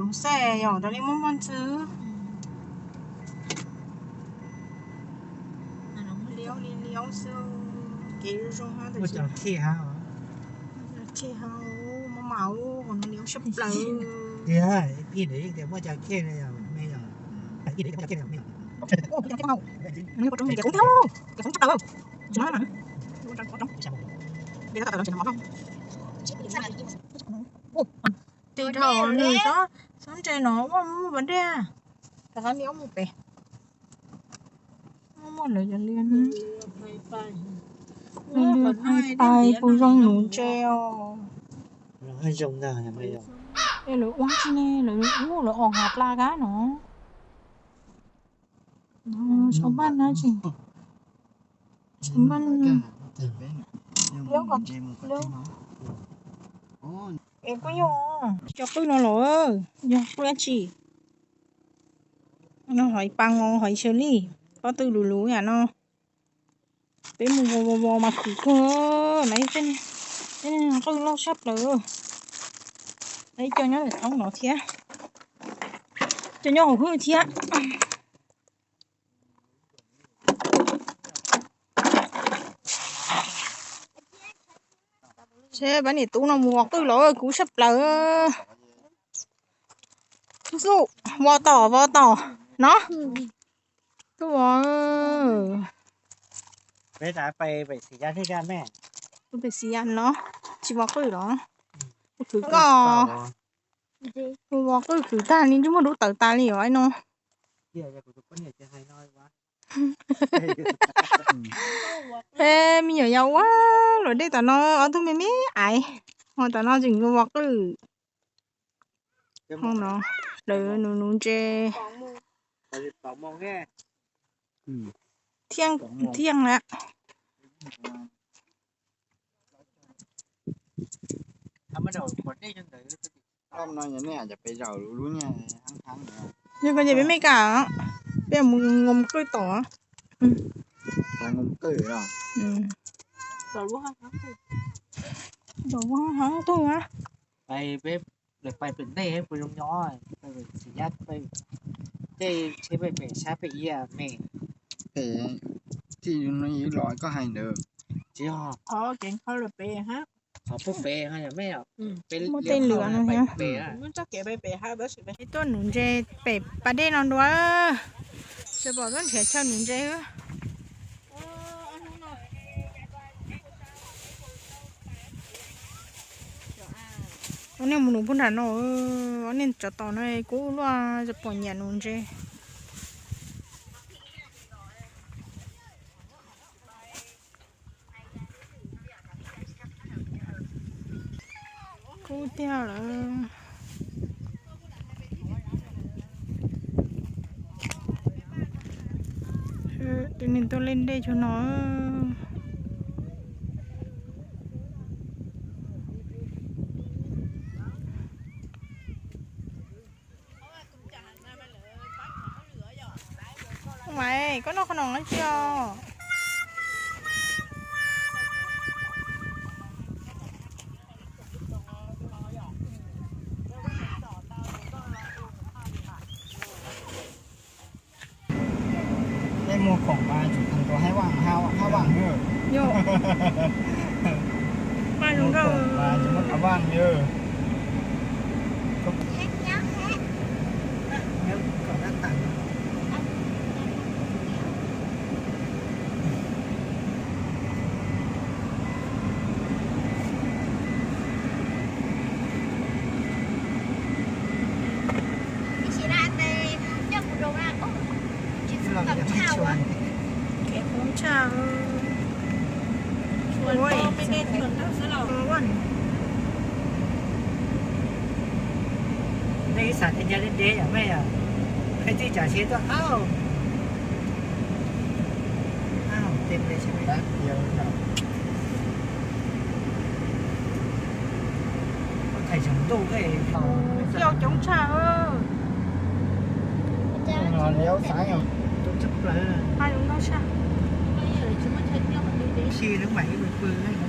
Xej yog raws li muaj muaj ntxwv. Liab li liab xwb, kev zoo zoo. Muaj cov khej hab. Khej hab, muaj mas ua no liab sab plaws. Tiag, ib phij ntawd yeej tias muaj cov khej no yog me yog. Ib phij ntawd yeej tias muaj cov khej no yog me yog. Cov khej hab, cov khej sab plaws. Tig dhau nws xob, xob ntse no muaj muaj pas dej. Rov qab li ob mus pem. Muaj muaj lawv yog liaj. Liaj pais puas zoo nuv ntse os. Es lawv ua tsi ne, lawv ua lawv os hav pla kab no. Xyov npaj na tsis, xyov npaj na. Es kuj yog cov qwj no los yog qwj dab tsi? No hov ib pas ngo hov ib xyaw lij, pob tw luv luv yam no. Peb mus vos vos vos mas khwv kawg na, qwj loj sab plaws. Ib co nyob ntawm thoob no thiab, co nyob hauv hwj thiab. Seb pab niam tub no mus vos qwj los kub sab plaws. Xub xub, vos tom vos tom no. Tuaj, peb pem xis ya, pem xis ya no, tsis vos qwj los? Khwv koj, vos qwj khwv tag li ntsej muag dub tawv tas li os no. Peb me nyuam yaus ua luam dej tom no, ob tug me me aiv, ho tom no tseem vos qwj. Ho no lawv nuv nuv ntse. Thiaj, thiaj lawm. Yog koj ces peb me kam, peb mus nqos qwj tom. Tom lub hav qwj a. Peb pais pem ntej puas zoo nyob, tsis yab, tej tsheb pem pem sab pem ib me. Pem, tij no yus los koj hais ntawd. Tsis yog, qhov kev nkhaus lawm pem hab. Qhov pem pem hab yog me, peb muaj tej lwm no pem pem. Muaj txoj kev pem pem hab, tab sis peb tuaj nuv ntses pem pas dej no dua. Tsis pom tuaj nrhiav chaw nuv ntses. Ob niag mus nuv puag nram no, ob niag tsov tom no kuj luaj, tsis pom nyiam nuv ntses. Kub tiag lawm. Tus neeg tuaj lej dej cuag no. Maiv, koj noj qhov no dab tsi os? Peb muag khoom mas tseem tau haib vaj, haib vaj nyob. Muag khoom mas tseem muab kav vaj nyob. Kev qoob tshaj. Nej ib xav tias ncaj deb deb yom mej yom, peb twb tsav tsheb tuaj au. Au, tej me tsheb me. Thaij tsaus ntuj, coob tshaj. Liab xav yog tub tshaj plaws. Pw lub mam ib pw pw.